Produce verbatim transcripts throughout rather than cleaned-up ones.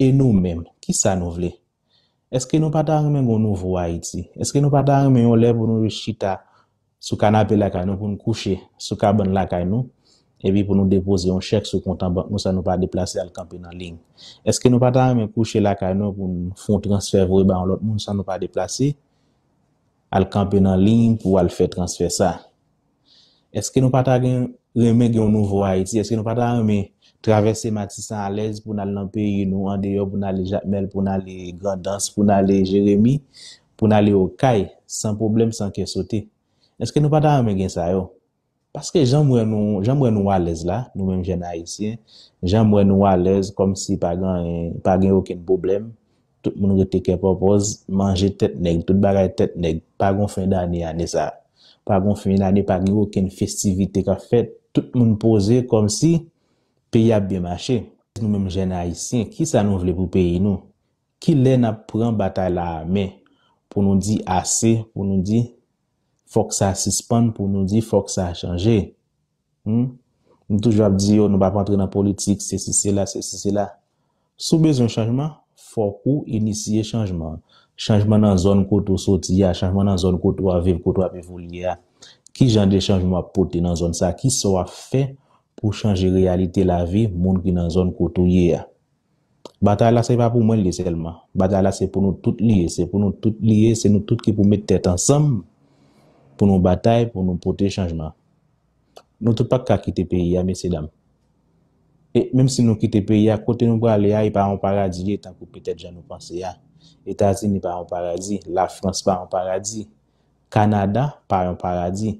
E nou menm, kisa nou vle? Èske nou pa ta renmen gen yon nouvo Ayiti? Èske nou pa ta renmen yon lè pou nou chita sou kanape lakay nou, pou nou kouche sou kabann lakay nou, epi pou nou depoze yon chèk sou kont an bank nou san nou pa deplase al kanpe nan liy? Èske nou pa ta renmen kouche lakay nou pou nou fè yon transfè voye ba yon lòt moun san nou pa deplase al kanpe nan liy pou al fè transfè sa? Èske nou pa ta gen, renmen gen yon nouvo Ayiti? Èske nou pa ta renmen travèse Matisan alèz pou n al nan peyi nou, andeyò pou n ale Jakmèl, pou n ale Grandans, pou n ale Jeremi, pou n ale Okay, san pwoblèm, san kè sote? Èske nou pa ta renmen gen sa yo? Paske jan m wè nou, jan m wè nou alèz la, nou menm jèn ayisyen, jan m wè nou alèz, kòmsi pa gen, pa gen okenn pwoblèm, tout moun rete kè pòpòz, manje tèt nèg, tout bagay tèt nèg, pa gen fen dane ane sa. Pa gen fen dane, pa gen okenn festivite k ap fèt, tout moun poze kòmsi peyi ap byen mache. Nou menm jèn ayisyen, kisa nou vle pou peyi nou? Kilè n ap pran batay la a men pou nou di ase, pou nou di fòk sa sispann, pou nou di fòk sa chanje? Hmm? M toujou ap di yo, nou p ap antre nan politik, sesi sela, sesi sela. Si w bezwen chanjman, fòk ou inisye chanjman. Chanjman nan zòn kote w soti a, chanjman nan zòn kote w ap viv, kote w ap evolye a. Ki jan de chanjman w ap pote nan zòn sa? Kisa w ap fè pou chanje reyalite lavi moun ki nan zòn kote w ye a? Batay la se pa pou mwen li sèlman. Batay la se pou nou tout li ye. Se pou nou tout li ye. Se nou tout ki pou met tèt ansanm pou nou batay, pou nou pote chanjman. Nou tout pa ka kite peyi a, mesye dam. E menm si nou kite peyi a, kote nou prale a, e pa yon paradi li ye tankou petèt jan nou panse a. Etazini pa yon paradi, Lafrans pa yon paradi, Kanada pa yon paradi.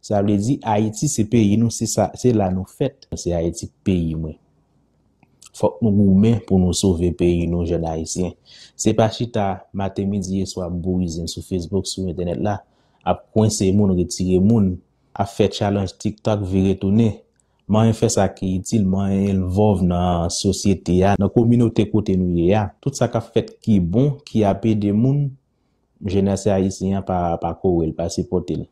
Sa vle di, Ayiti se peyi nou, se sa, se la nou fèt. Se Ayiti k peyi mwen. Fòk nou goumen pou nou sove peyi nou, jèn ayisyen. Se pa chita maten, midi e swa ap bourize n sou Facebook, sou entènèt la, ap kwense moun, retire moun, ap fè challenge TikTok, vire tounen. Manyen fè sa ki itil, manyen envolve nan sosyete a, nan kominote kote nou ye a. Tout sa k ap fèt ki bon, ki ap ede moun, jenès ayisyen an pa, pa kore l, pa sipòte l.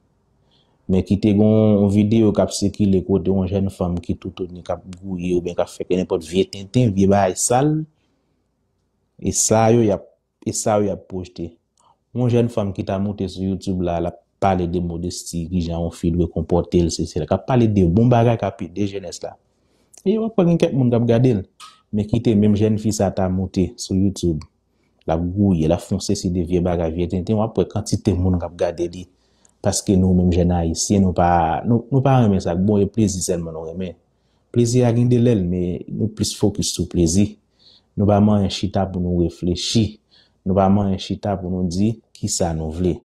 Men kite gen yon videyo k ap sikile kote yon jèn fanm ki toutouni, k ap gouye oubyen k ap fè nenpòt vye tenten, vye bagay sal. E sa yo y ap, e sa yo y ap pwojte. Yon jèn fanm ki ta moute sou YouTube la, l ap pale de modesti, kijan yon fi dwe konpòte l, sesi sela. K ap pale de bon bagay k ap ede jenès la. E w ap wè gen kèk moun k ap gade l. Men kite menm jèn fi sa ta moute sou YouTube. L ap gouye, l ap fè yon sesi de vye bagay, vye tenten, w ap wè kantite moun k ap gade li. Paske nou menm jèn ayisyen, nou pa, nou, nou pa renmen sa k bon, e plezi sèlman nou renmen. Plezi a gen de lèl, men nou plis fokis sou plezi. Nou pa manyen chita pou nou reflechi. Nou pa manyen chita pou nou di kisa nou vle.